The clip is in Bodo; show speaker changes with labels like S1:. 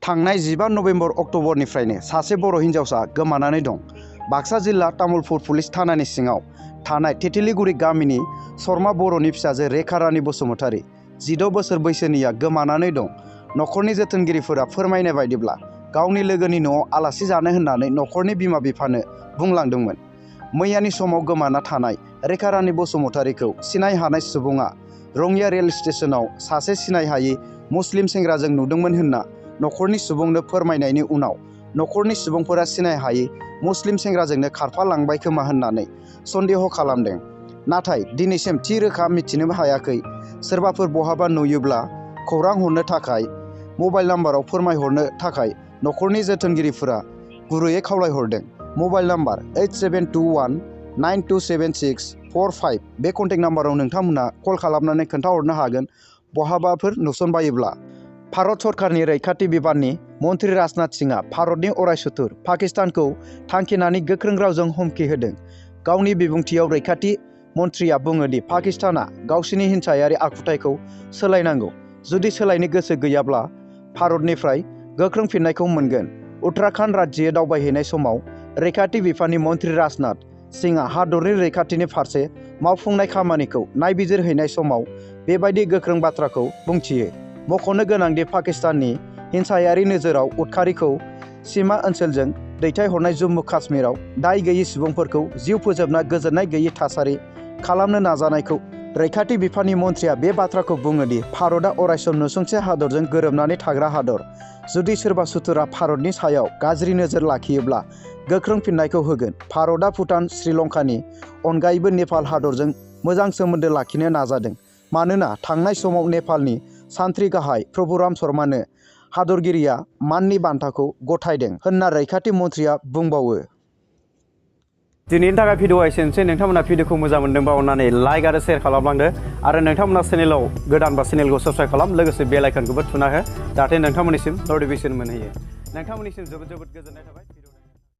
S1: थांनाय 15 नभेम्बर अक्ट'बरनिफ्रायनो सासे बर' हिन्जावसा गोमानानै दं। बाक्सा जिल्ला तामुलपुर पुलिस थानानि सिङाव थानाय थेथिलिगुरि गामिनि शर्मा बर'नि फिसाजो रेखा रानि बसुमतारी 16 बोसोर बैसोनिया गोमानानै दं। न'खरनि जोथोनगिरिफोरा फोरमायनाय बायदिब्ला गावनि लोगोनि न'आव आलासि जानो होननानै न'खरनि बिमा बिफानो बुंलांदोंमोन। मैयानि समाव गोमाना थानाय रेखा रानि बसुमतारीखौ सिनाय हानाय सुबुङा रङिया रेल स्टेशनाव सासे सिनाय हायै मुस्लिम सेंग्राजों नुदोंमोन होनना न'खरनि सुबुंनो फोरमायनायनि उनाव न'खरनि सुबुंफोरा सिनाय हायै मुस्लिम सेंग्राजोंनो खारफालांबाय खोमा होननानै सन्देह खालामदों। नाथाय दिनैसिम थि रोखा मिथिनो हायाखै। सोरबाफोर बहाबा नुयोब्ला खौरां हरनो थाखाय मबाइल नाम्बाराव फोरमायहरनो थाखाय न'खरनि जोथोनगिरिफोरा गुरैयै खावलायहरदों। मबाइल नाम्बार 8721927645 बे कन्टेक्ट नाम्बाराव नोंथांमोना कल खालामनानै खोन्थाहरनो हागोन बहाबाफोर नुसनबायोब्ला। भारत सरकारनि रैखाथि बिबाननि मन्त्रि राजनाथ सिंहआ भारतनि अराय सुथुर पाकिस्तानखौ थांखिनानै गोख्रों रावजों हुमखि होदों। गावनि बिबुंथियाव रैखाथि मन्थ्रिया बुङो दि पाकिस्ताना गावसिनि हिंसायारि आखुथायखौ सोलायनांगौ। जुदि सोलायनो गोसो गैयाब्ला भारतनिफ्राय गोख्रों फिननायखौ मोनगोन। उत्तराखन्ड राज्योआव दावबायहैनाय समाव रैखाथि बिफाननि मन्त्रि राजनाथ सिंहआ हादरनि रैखाथिनि फारसे मावफुंनाय खामानिखौ नायबिजिरहैनाय समाव बेबायदि गोख्रों बाथ्राखौ बुंथियो। मख'नो गोनांदि पाकिस्ताननि हिंसायारि नोजोराव उदखारिखौ सीमा ओनसोलजों दैथायहरनाय जम्मु काश्मीराव दाय गैयै सुबुंफोरखौ जिउ फोजोबना गोजोननाय गैयै थासारि खालामनो नाजानायखौ रैखाथि बिफाननि मन्थ्रिया बे बाथ्राखौ बुङो दि भारतआ अरायसम नसुंसे हादरजों गोरोबनानै थाग्रा हादर। जुदि सोरबा सुथुरा भारतनि सायाव गाज्रि नोजोर लाखियोब्ला गोख्रों फिननायखौ होगोन। भारतआ भुटान श्रीलंकानि अनगायैबो नेपाल हादरजों मोजां सोमोन्दो लाखिनो नाजादों। मानोना थांनाय समाव नेपालनि सान्थ्रि गाहाय प्रभुराम शर्मानो हादरगिरिया माननि बान्थाखौ गथायदों होनना रैखाथि मन्थ्रिया बुंबावो।
S2: दिनैनि थाखाय भिडिअआ एसेनोसै। नोंथांमोना भिडिअखौ मोजां मोनदोंबा अननानै लाइक आरो शेयार खालामलांदो आरो नोंथांमोना चेनेलाव गोदानबा चेनेलखौ साबस्क्राइब खालाम, लोगोसे बेल आइकनखौबो थुना हो जाहाथे नोंथांमोननिसिम नटिफिकेसन मोनहैयो। नोंथांमोननिसिम जोबोद जोबोद गोजोननाय थाबाय।